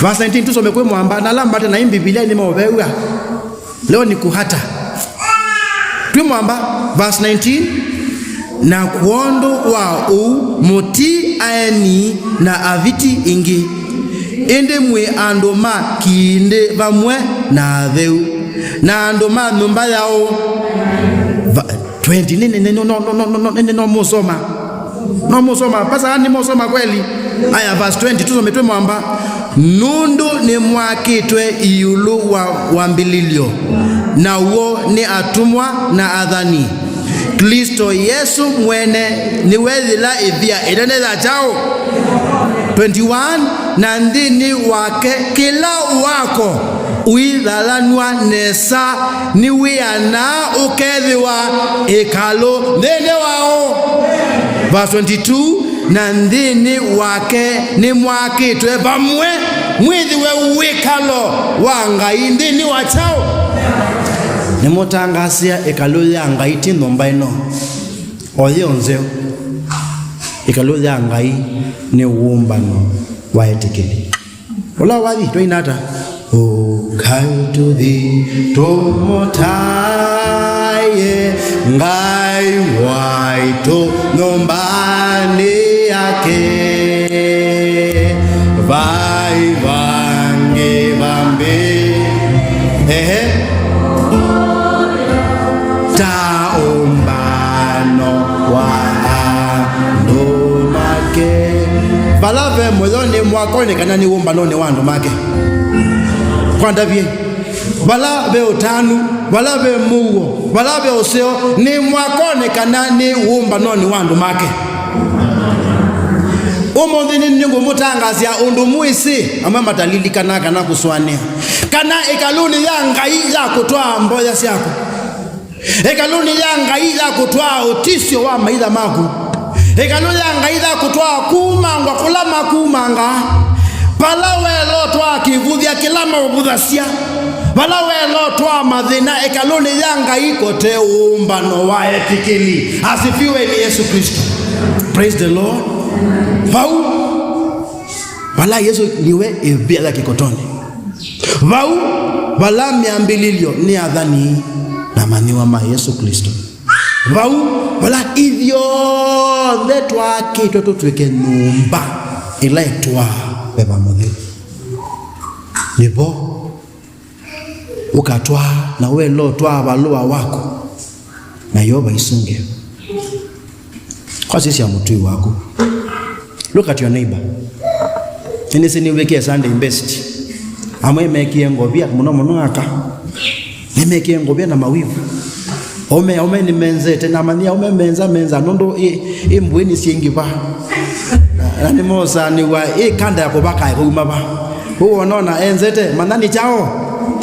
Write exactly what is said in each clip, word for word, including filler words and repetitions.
Verse nineteen, tusome kwĩ mwamba, na ala mate na Mbivilia nĩmaũvew'a. Leo ni kuhata. Twĩ mwamba, verse nineteen, na kwondũ wa ũu mũti aeni na aviti ingĩ, ĩndĩ mwĩ andũ ma kĩĩndĩ vamwe na atheu, na andũ ma nyũmba yaũ. Va-, twenty, nĩ, nĩ, nĩ, no, no, no, no, no, nĩ, nĩ, no mũsoma. No mũsoma. Pasa, nĩ mũsoma kweli? Aya, verse twenty, tusome twĩ mwamba. Nũndũ nĩmwakĩtwe ĩũlũ wa wambĩlĩlyo, naw'o nĩ atũmwa na athani. Klĩsto Yesũ mwene nĩwe yĩla ĩvia ĩnene ya kyaũ? Twenty-one, na nthĩnĩ wake kĩla wako ũithalanw'a nesa nĩwĩanaa ũkethĩwa ĩkalũ nthĩnĩ waũ? Verse twenty-two, na nthĩnĩ wake nĩmwakĩtwe vamwe mwĩthĩwe wĩkalo wa Ngai nthĩnĩ wa kyaũ? Nĩmũtangaasĩa ĩkalũ ya Ngai ti nyũmba ĩno o yĩo nzeo. Ĩkalũ ya Ngai nĩ wũmbano wa etĩkĩli. Ũla wathi twaina ata? Ũkai tũthi tũmũtaĩe Ngai waitũ nyũmbanĩ yake. Vai vangĩ vambĩ. Ehe. Ta ũmbano wa andũ make. Vala ve mũyo nĩ mwakonekana nĩ ũmbanonĩ wa andũ make. Kwa ndavye, vala ve ũtanu, vala ve mũuo, vala ve ũseo, nĩ mwakonekana nĩ ũmbanonĩ wa andũ make. Ũmũnthĩ nĩ nĩngũmũtangaasya ũndũ mwĩsĩ, amwe matalilikana kana kũsũanĩa, kana ĩkalũnĩ ya Ngai ya kũtwaa mboya syaku. Ĩkalũnĩ ya Ngai ya kũtwaa ũtisyo wa maitha maku. Ĩkalũ ya Ngai ya kũtwaa kumangwa kũla makumangaa. Vala weelotwaa kĩvũthya kĩla maũvũthasya. Vala weelotwaa mathĩna ĩkalũnĩ ya Ngai kote ũmbano wa etĩkĩli. Asifiwe ni Yesu Kristo. Praise the Lord. Vau. Vala Yesu nĩwe ĩvia ya kĩkotonĩ. Vau vala myambĩlĩlyo nĩ athani na amanyĩw'a ma Yesũ Klĩsto. Vau vala ithyonthe twaakĩtwe tũtw'ĩke nyũmba ĩla ĩtwaa Veva Mũtheu. Nĩvo ũkatwaa na wela ũtwaa valũa waku. Na Yeova isũngĩe. Kwa sisya mũtũi waku. Look at your neighbor. Nĩnĩsĩ nĩwĩkĩe Sunday best. Amwe mekĩe ngovia mũno mũno aka. Nĩmekĩe ngovia na mawivu. Aume, aume nĩmenzete, namanyia aume menza, menza, nũndũ ĩ, ĩ mbũĩ nĩsyĩngĩva. Na, na nĩmosanĩw'a ĩ kanda ya kũvaka ĩkauma va. Ũu wonona enzete, manya nĩ kyaũ?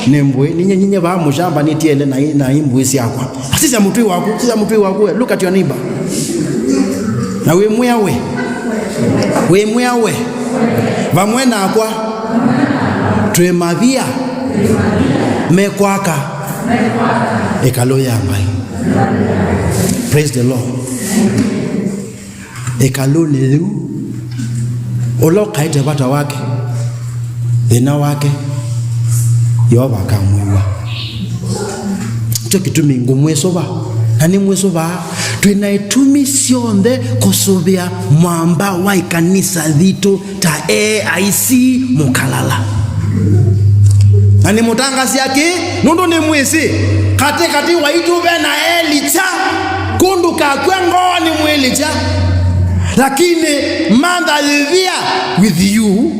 Nĩ mbũĩ. Ninye, ninye vaa mũshamba nĩtiele na i-, na i mbũĩ syakwa. Sisya mũtũi waku, sisya mũtũi waku we. Look at your neighbor. Na wĩmwĩa we. Wĩmwĩa we. Vamwe nakwa. Twĩ mavia. Mekwaka. Ĩkalũ ya Ngai. Praise the Lord. Ĩkalũnĩ yĩu, ũla ũkaete vata wake, thĩna wake, Yeova akamwĩw'a. Kyo kĩtumi ngũmwĩsũva, na nĩmwĩsũvaa, twĩ na itumi syonthe kũsũvĩa mwamba wa ĩkanisa yitũ ta A I C Mũkalala. Na nĩmũtangasya kĩ, nũndũ nĩmwĩsĩ, katĩkatĩ waitũ ve na Elikya, kũndũ kakw'a ngoo nĩ mwĩlikya. Lakini mantha yĩvia with you,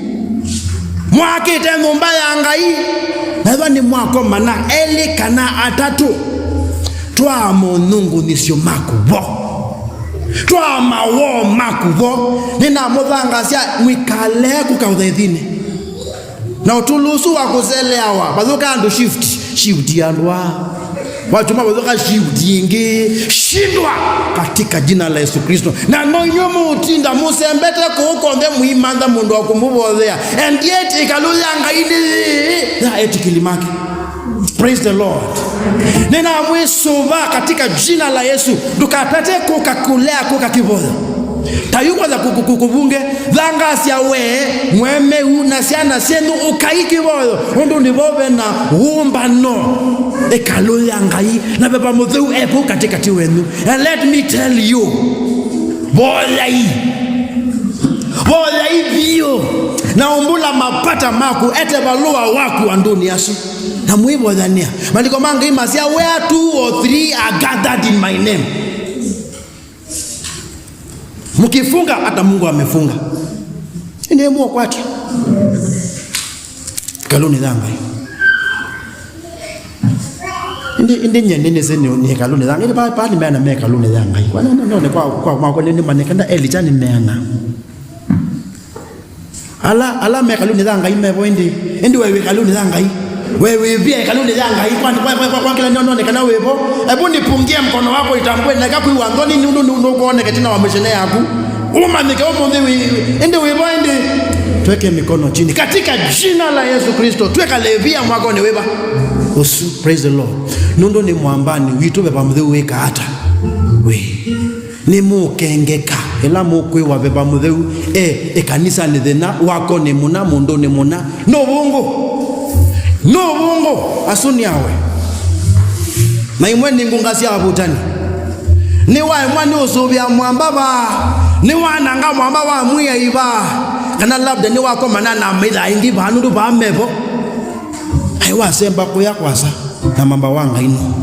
mwakĩte nyũmba ya Ngai, na ĩva nĩmwakomana elĩ kana atatũ, twaa monyungunyĩsyo maku vo. Twaa mawoo maku vo. Nĩnamũthangasya mwĩkale kũka ũthaithinĩ. Na ũtũlu ũsu wa kũseleawa, vathũka andũ shift, shift ya andũ aa. Watuma vathũka shift ĩngĩ, shindwa katika jina la Yesu Kristo. Na no inyuĩ mũũtinda mũsembete kũũ konthe mũimantha mũndũ wa kũmũvothea. And yet, ĩkalũ ya Ngai nĩ yĩĩ ya etĩkĩli make. Praise the Lord. Nĩnamwĩsũva katika jina la Yesu, ndũkatate kũka kũlea kũka kĩvoyo. Ta yu kwanza kũ-, kũ-, kũ-, kũvunge, thangaasya we, mwemeu, na syana syenyu, ũkai kĩvoyo, ũndũ nĩvo ve na wũmbano ĩkalũ ya Ngai, na Veva Mũtheu e vau katĩkatĩ wenyu. And let me tell you, voyai. Voyai vyũ, na umbũla mapata maku, ete valũa waku andũnĩ asu. Na mwĩvoyanĩa. Maandĩko ma Ngai masya, "Where two or three are gathered in my name." Mkifunga, hata Mungu amefunga. Ĩndĩ mũkwatya ĩkalũnĩ ya Ngai. Ĩndĩ, ĩndĩ nyie nĩnĩsĩ nĩ, nĩ ĩkalũnĩ ya Ngai. Ĩndĩ pa, pa nĩmeana me ĩkalũnĩ ya Ngai. Kwa, no, no, no, nĩ kwa, kwa, kwa, kwa nĩ, nĩmanĩkana Elija nĩmeana. Ala, ala me ĩkalũnĩ ya Ngai mevo ĩndĩ. Ĩndĩ we wĩ ĩkalũnĩ ya Ngai. We wĩvia ĩkalũnĩ ya Ngai. Kwa, kwa, kwa, kwa, kwa kĩla nĩonekana wĩvo. Ebu nipungie mkono wako itambue na ĩka kwĩw'a nthoni nũndũ nũ-, nũkwoneka ĩtina wa mĩsyĩnĩ yaku. Ũmanyĩke ũmũnthĩ wĩ, ĩndĩ wĩvo ĩndĩ. Tweke mikono chini. Katika jina la Yesu Kristo, twĩkale via mwakonĩ wĩva. Ũsu, praise the Lord. Nũndũ nĩ mwambanĩ witũ Veva Mũtheu wĩka ata? Wĩ. Nĩmũkengeka ĩla mũkwĩw'a Veva Mũtheu e ĩkanisanĩ thĩna, wakonĩ mũna, mũndũnĩ mũna. Nũvũngũ. Nũvũngũ. Asu nĩ awe. Na imwe nĩ ngũnga sya avutani. Nĩwaemwa nĩ ũsũvĩa mwamba vaa. Nĩwananga mwamba wa Mwĩai vaa. Kana labda nĩwakomana na amaitha aingĩ vaa nũndũ vaa mevo. Ai wasemba kũya kwasa na mamba wa Ngai no.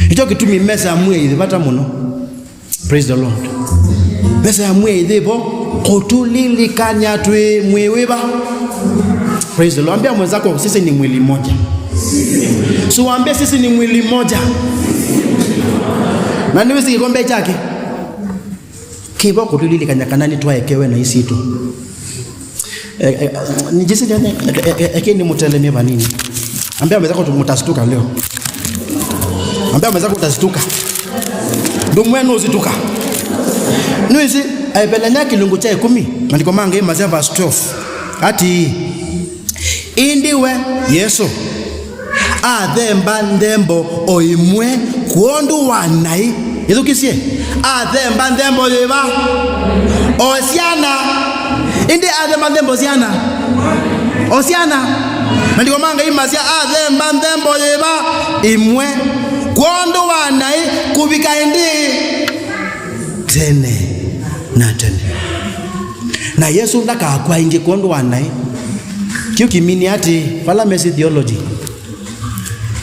Nĩkyo kĩtumi mesa ya Mwĩai yĩ vata mũno. Praise the Lord. Mesa ya Mwĩai yĩ vo kũtũlilikany'a twĩ mwĩĩ wĩva. Praise the Lord. Ambia mwenzako, "Sisi ni mwili moja." So waambie, "Sisi ni mwili moja." Na nĩwĩsĩ kĩkombe kyake kĩvo kũtũlilikany'a kana nĩtwaekewe naĩ sitũ. Eh, eh, nijisi jane, eh, eh, eh, ekeni mutelemie vanini. Ambia mwenzako tu mtastuka leo. Ambia mwenzako utastuka. Ndio mwenu usituka. Nuisi, Aevelania kĩlungu kya ĩkũmi, maandĩko ma Ngai masya verse twelve. Ati, ĩndĩ we, Yesũ, athemba nthembo o ĩmwe kwondũ wa naĩ. Ĩthukĩsye. Athemba nthembo yĩva? O syana. Ĩndĩ athemba nthembo syana? O syana. Maandĩko ma Ngai masya athemba nthembo yĩva? Ĩmwe. Kwondũ wa naĩ kũvika ĩndĩ tene na tene. Na Yesũ ndakakw'a ĩngĩ kwondũ wa naĩ. Kĩu kĩmini atĩ, vala mesĩ theology,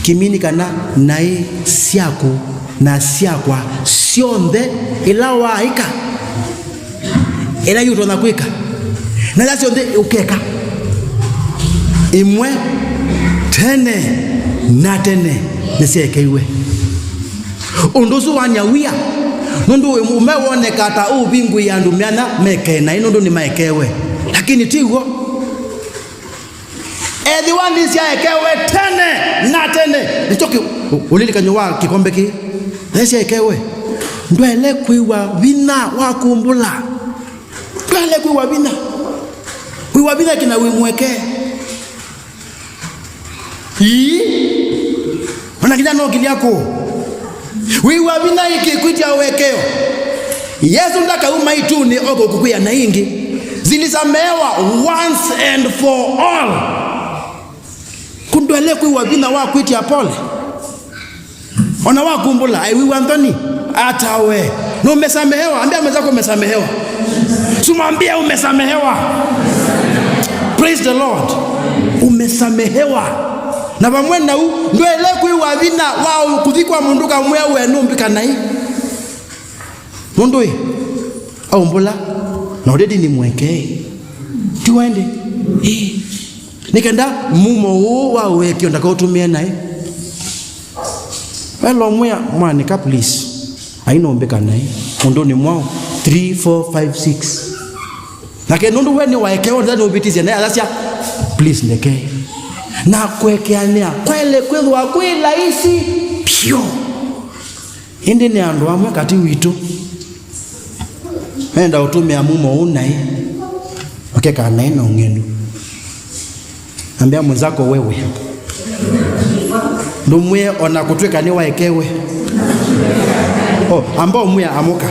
kĩmini kana naĩ syaku na syakwa syonthe ila waaĩka, ila iũtonya kwĩka, na ila syonthe ũkeka, imwe tene na tene nĩsyaekeiwe. Ũndũ ũsu wany'a wia, nũndũ ũme woneka ta ũvingũĩa andũ myanya mekee naĩ nũndũ nĩmaekewe, lakini ti w'o. Ethĩwa nĩsyaekewe tene na tene, nĩkyo kĩ-, ũ-, ũlilikany'o wa kĩkombe kĩĩ. Nĩsyaekewe. Ndwaĩle kwĩw'a vinya wa kumbũla. Ndwaĩle kwĩw'a vinya. Wĩw'a vinya kĩna wĩ mwekee. Ii. Ona nginya no nginya kũ. Wĩw'a vinya ĩkĩkwĩtya ũekeo. Yesũ ndakauma ĩtunĩ oke kũkwĩa naĩ ĩngĩ. Zilisamehewa once and for all. Kũndũ ndwaĩle kwĩw'a vinya wa kwĩtya pole. Ona wakumbũla, aiwĩw'a nthoni, ata we. Nũmesamehewa, ambia mwenzako umesamehewa. Sumwambia umesamehewa. Praise the Lord. Umesamehewa. Na vamwe nau, ndwaĩle kwĩw'a vinya wa kũthi kwa mũndũ kamwĩa we nũmbĩka naĩ. Nũndũ ĩ, aumbũla, na already nĩ mwekee. Ti wende? Ĩ. Nĩ kenda mumo ũũ wa ũekeo ndakaũtũmĩe naĩ. Welo mwĩa mwanĩka, please. Ainũmbĩka naĩ. Mũndũnĩ mwaũ? Three, four, five, six. Nake nũndũ we nĩwaekewa, nĩũvĩtisye naĩ, ayasya, "Please, ndeke." Na kũekeanĩa kwaĩle kwĩthĩwa kwĩ laisi vyũ. Ĩndĩ nĩ andũ amwe katĩ witũ menda ũtũmĩa mumo ũũ naĩ, makekaa naĩ na ũng'endu. Ambĩa mwenzako, "Wewe." Ndũmwĩe ona kũtw'ĩka nĩwaekewe. Oh, amba ũmwĩa, "Amũka."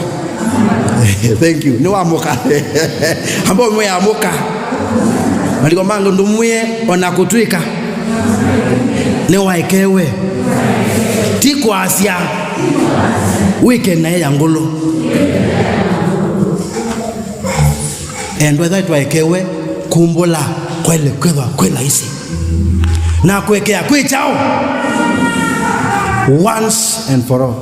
Thank you. Nĩwamũka. Amba ũmwĩe amũka. Maandĩko mangĩ ndũmwĩe ona kũtw'ĩka nĩwaekewe. Ti kwasya wĩke naĩ ya ngũlũ. Endwa, ethwa twaekewe kumbũla kwaĩle kwĩthwa kwĩ laisi. Na kũekea kwĩ kyaũ? Once and for all.